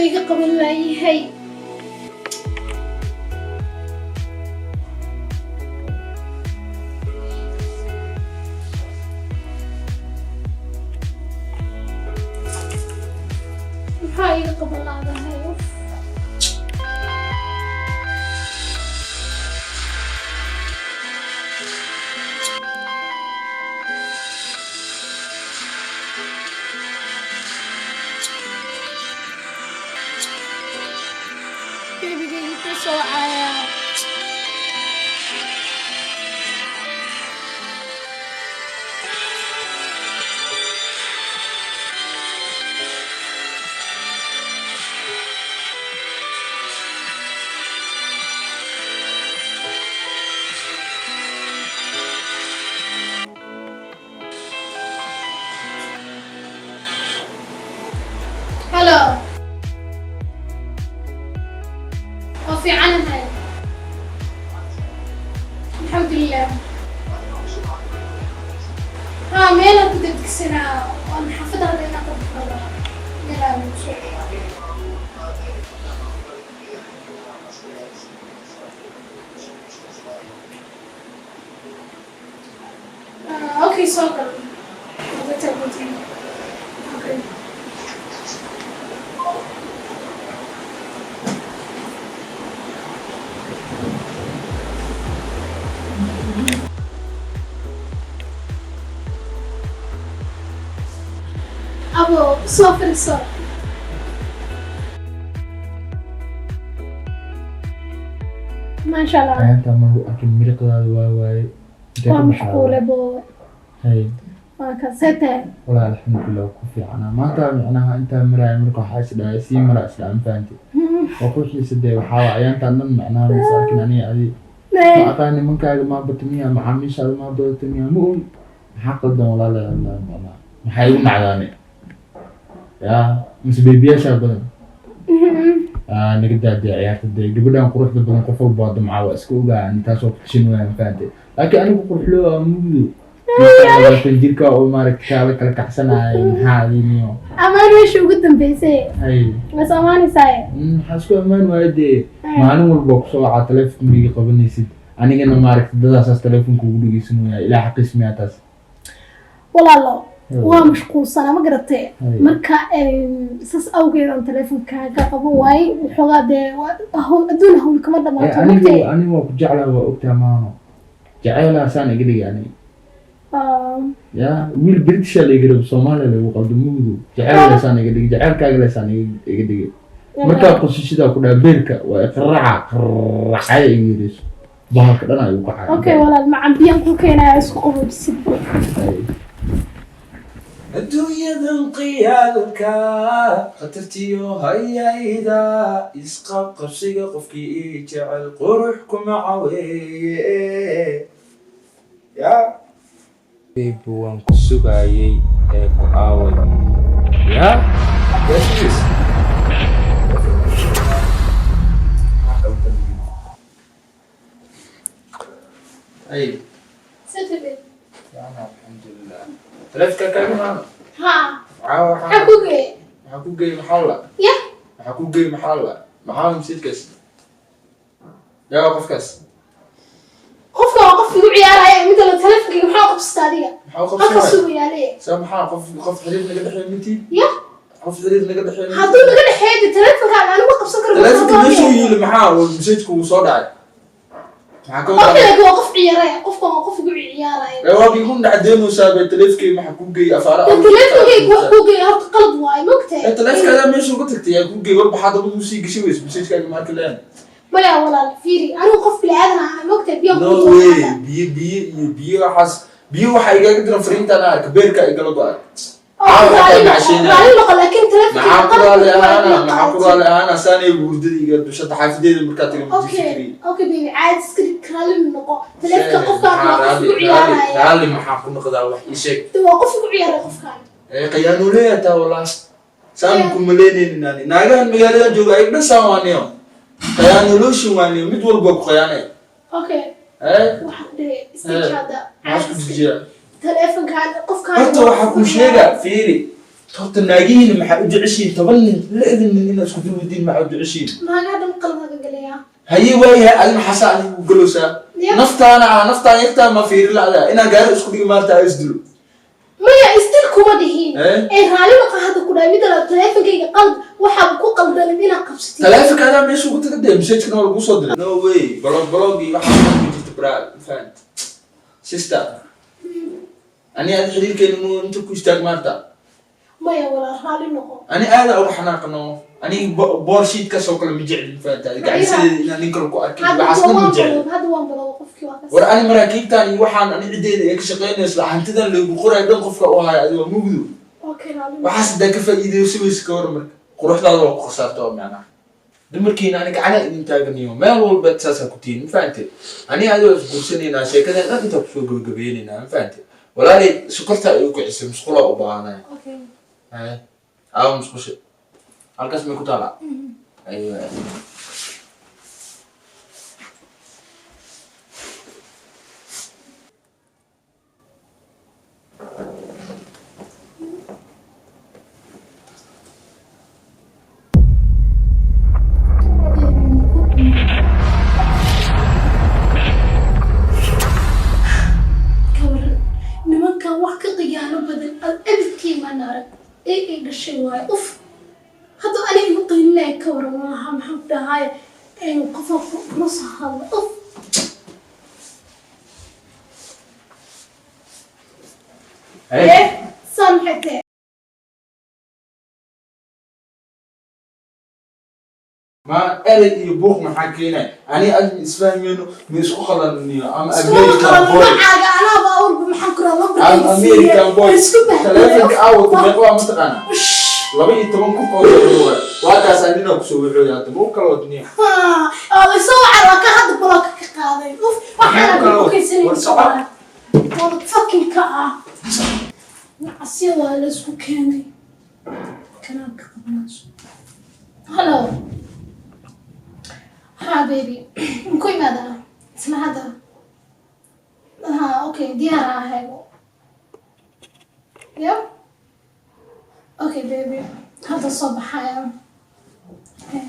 Layga qaban laayahay? Maxaa iga qaban laadahay? Uf. Babygayga ku soo cayaa. Hello. Waa fiicanahay, alxamdulilah. Haa, meelaan ku degdegsanaa waan xaafadda hadda inaan ka baxo meelaan ku soo. Ah, okay, soo gal. Wada taagantihiin. Okay. Abo, soo fadhiiso. Maasha Allah. Ayaantaa magu arkin, miriqdaada waa waaye. Intee Waa ka baxdaa? Mashquule bo. Hay. Waa ka see tahay? Walaa, alxamdulilah, waa ku fiicanaa maanta. Micnaha intaa maraya marka waxaa is dhahay sii maraa is dhaha, ma fahanti? Waa ku xiisa dee. Waxaa waa ayaantaan dhan macnaha mas arkin aniga adi. Ma aqaan, nimankaaga maa bata miya? Macaamiishaada maa badata miya? Ma ogi maxaa qaldan, walaalayaal. Macnaha maxaa igu nacdaane yaa mise beebiyaashaa badan? Naga daadee ciyaarta dee. Gabadhan quruxda badan qof walba waa damcaa, waa iska ogaa taasoo ku tashan waaya, ma fahantay? Laakiin anigu quruxloo waa mugdo 20 jirka oo maaragta kaala kala kacsanaayo. Maxaa adiniyo? Amaan meesha ugu dambeysay. Hay. Was amaanaysaa. Maxaa isku ammaan waaya dee? Maalin walba kusoo wacaa, telefonka miiga qabanaysid. Anigana maaragta dadaasaas telefonka ugu dhegeysan waaya. Ilaa xaqiis miyaa taas? Walaalo, waa mashquulsanaa, ma garatay? Hay. Marka saas awgeed aan teleefonkaaga qaban waayey waxoogaa dee. Adduun hawl kama dhamaato. Anigu martay. Anigu waa ku jeclaa, waa ogtaa maano. Jaceylaa saan iga dhigay aniga. Ya wiil Britisha la iga rabo, Soomaaliya lagu qaldo mugdo. Jaceyl saan iga dhigay, jaceylkaaga lesaan iga dhigay. Markaa qosashidaa ku dhaha beerka waa iqraaca qarracaya, iga yareyso bahalka dhan ay ugu kacaya. Okay walaal, macan biyaan ku keenaya, isku qaboojisid. Hay. Adduunyadan qiyaalka khatartiyo hayayda isqabqabsiga, qofkii ii jecel qurux kuma caweeye ya. Baby, waan ku sugaayay ee ku aaway ya. Yes, please. Ay. Alxamdulilah. Taleefanka kaaga maano. Ha. Waxaa Maxaa ku geeyay? Waxaa ku geeyey maxaa la? Ya. Waxaa ku geeyey maxaa la? Maxaa masiidkaas? Yaa qofkaas? Qofka waa qof igu ciyaaraya. Midda la teleefonkayga maxaa qabsata adiga? Maxaa u Halka qabsanaya? Sugayaale. Saa maxaa qof xiriir naga dhexeeya mintii? Ya. Qof xiriir naga dhexeeya mintii? Hadduu naga dhexeeyo dee teleefonkaaga anigu ma qabsan karo. Taleefanka meeshuu yiili maxaa message-ku uu soo dhacay? Maxaa ka Qofka wadaa? Laakiin waa qof ciyaaraya, qofka waa qof igu ciyaaraya. Ee waa kii ku dhacdeenaysaa bay. Taleefankay maxaa kuu geeyey afaara? Dee teleefonkayga wax kuu geeya horta qalad waaye, mogtahay? Ee taleefankaadaa meesha uga tagtay yaa kuu geeyey? War baxaa dabada usii gashay weyse message-kaaga maarka leen. Maya walaal, fiiri, anigu qof bini aadan ah, mogtahay? Biyo No way. Biyo biyo iyo biyo, waxaas biyo waxaa igaga diran fariintaan arka, beerka igala go-ay. Raali noqo, laakiin teleefonkayga Maxaa ku qalad raali waaye. ahaana? Maxaa ku raali ahaana? Saanay hurdada iga dushada xaafadeeda markaa tagay. Okay baby, caadi iska dhig, raali noqo. Teleefonka qofkaan waa qof igu ciyaaraya. Raali maxaa ku noqdaa? Wax ii sheeg. Dee waa qof igu ciyaaraya qofkaan. Ee khiyaanuleya taa walaa, saan ku malaynaynin ani. Naagahan magaaladan jooga ay dhan saan waaniyo, khiyaanoloshin waaniyo, mid walba ku khiyaanay. Okay. Ee. Waxa ku dhahay istaji hadda. Maxaa isku dejiyaa? Teleefonkaan qofkaan Horta waxaa kuu sheegaa, fiiri. Horta naagihiina maxaa u jeceshiin? 10 nin, 60 nin inaad isku dulwadiin maxaa u jeceshiin? Naagaa dhan qaladaga galayaa. Haye, waayahay, adi maxaa saa adigu u galowsaa? Ya. Naftaana ah, naftaan yartaa ma fiiri la'daa inaan gaari isku dhigi maanta aa isdilo? Maya, isdil kuma dhihin. Eh? Ee raali noqo hadda ku dhahay. Mida labaad, taleefonkayga qalad waxaa ku qaldanin inaad qabsatid. Taleefonka adaa meesha ugu taga dee, message-kana waa lagu soo diray. No way, block, block iyo waxaa ku jirta braa, fahant sister? Ani adi xiriirkeena mu inta ku istaag maanta. Maya walaal, raali noqo. Ani aada uga xanaaqno, ani boorshiidkaas oo kale ma jecli, fahanta? Gacansideeda inaan nin kale ku arkin, Hadda waxaas dhan ma waan jecli. balowd, hadda waan balowd, qofkii waa kas. War ani maraakiibtan iyo waxaan ani ciddeeda ee ka shaqeynayso, hantidan laygu qorayo dhan qofka u haya adi waa mugdo. Okay, raali noqo. Waxaas hadaa ka faa'iideyso weyse ka waran marka quruxdaada waa ku khasaarta. Oo macnaha dumarkiina ani gacana idin taaganiyo, meel walba saasaa ku tihiin, ma fahante? Ani adi waa isguursanaynaa, sheekadan dhan intaa kusoo gabagabeynaynaa, ma fahante? Walaalay, sokorta ay u kicisay, musqulaa u baahanaya. Okay. Haye, aawa musqusha? Halkaas may ku taalaa? Aywa. Kawaran nimankan, wax ka khiyaano badan aad abidkii maan arag ee ay dhashay waayo. Uf, hadda aniga igu qaylinaya, ka waran? Maaha, maxaan ku dhahay, qofa kula soo hadla. Uf. Haye. Eh, saan maxay tahay? Ma erey iyo buuq maxaa keenay? Ani adi ma isfahmayno, ma isku qalanniyo ama Iskuma American qaban boy. Magacaaga anaaba awalba, maxaan ku rahaa, I'm lambarkayga American boy. Isku Taleefanka aawad meeqa waa, mataqaanaa? 12,000 oo dollar waay. Waa kaas anina kusoo wixooya hadda ma u kala wadniya. Soo wacan, waa ka hadda block-ga ka qaaday. Uf, waxaana ku kaysanay. War soco. Wada fucking ka ah nacasya waa la isku keenay kanaalka qabanayso. Hello, ha baby, ku imaadaa isla hadda? Ha, okay, diyaar ahaygo. Yeah, okay baby, hadda soo baxaya. Okay.